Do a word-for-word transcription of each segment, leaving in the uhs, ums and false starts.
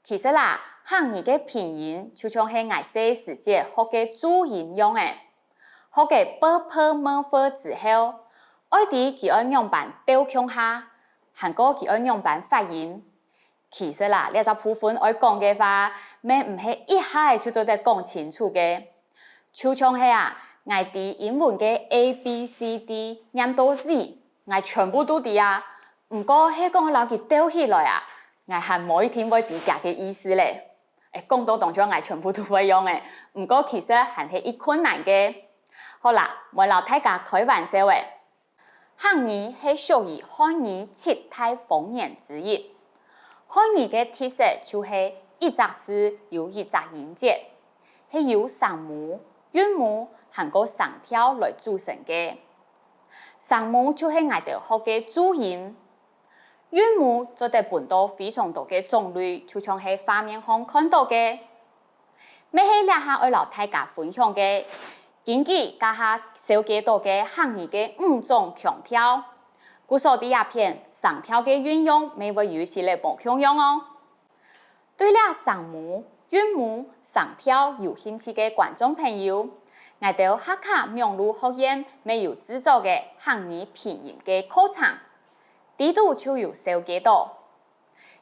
其實啊，客語个拼音就像係𠊎細時節學个注音樣仔。學个ㄅㄆㄇㄈ之後，愛知佢愛仰般鬥共下，還過佢愛仰般發音。其實啊，這隻部分愛講个話，乜毋係一下仔就做得講清楚个。就像係啊，𠊎知英文个A B C D念到Z，𠊎全部都知啊。毋過係講摎佢鬥起來啊，𠊎還無一定會知佢个意思咧。誒，講到當像𠊎全部都會樣誒，毋過其實還係一困難个。好啦，莫摎大家開玩笑誒。客語係屬於漢語七大方言之一。漢語个特色就係一隻字有一隻音節，係由聲母、韻母還過聲調來組成个。聲母就係𠊎兜學个注音，韻母做得分到非常多个種類，就像係畫面項看到个。乜係這下愛摎大家分享个，根據這下紹介到个客語个五種腔調，故所在這片聲調个運用乜會有一息仔無共樣哦。對這聲母、韻母、聲調有興趣个觀眾朋友，𠊎兜哈客網路學院乜有製作个客語拼音个課程，裡肚就有紹介到。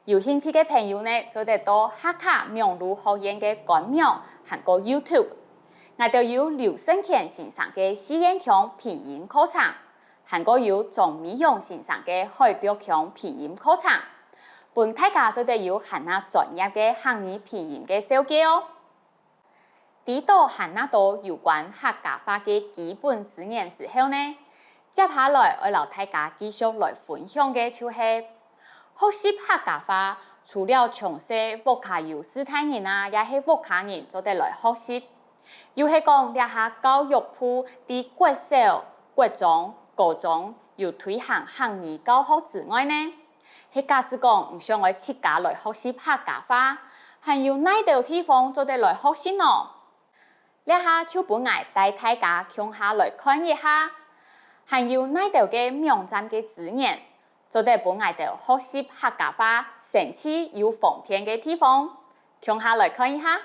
有興趣个朋友呢，做得到哈客網路學院个官網還過YouTube。𠊎兜有劉勝乾先生个四縣腔拼音課程，還過有莊美蓉先生个海陸腔拼音課程，分大家做得有還較專業个客語拼音个紹介哦。 知到還較多有關客家話个基本資源之後呢，接下來愛摎大家繼續來分享个就係，學習客家話，除了從細屋下有序大人啊，也係屋下人做得來學習。又係講這下教育部在國小、國中、高中有推行客語教學之外呢， 係假使講你想愛自家來學習客家話，還有哪兜地方做得來學習呢？這下就分𠊎帶大家共下來看一下，還有哪兜个網站个資源，做得分𠊎兜學習客家話省事又方便个地方，共下來看一下。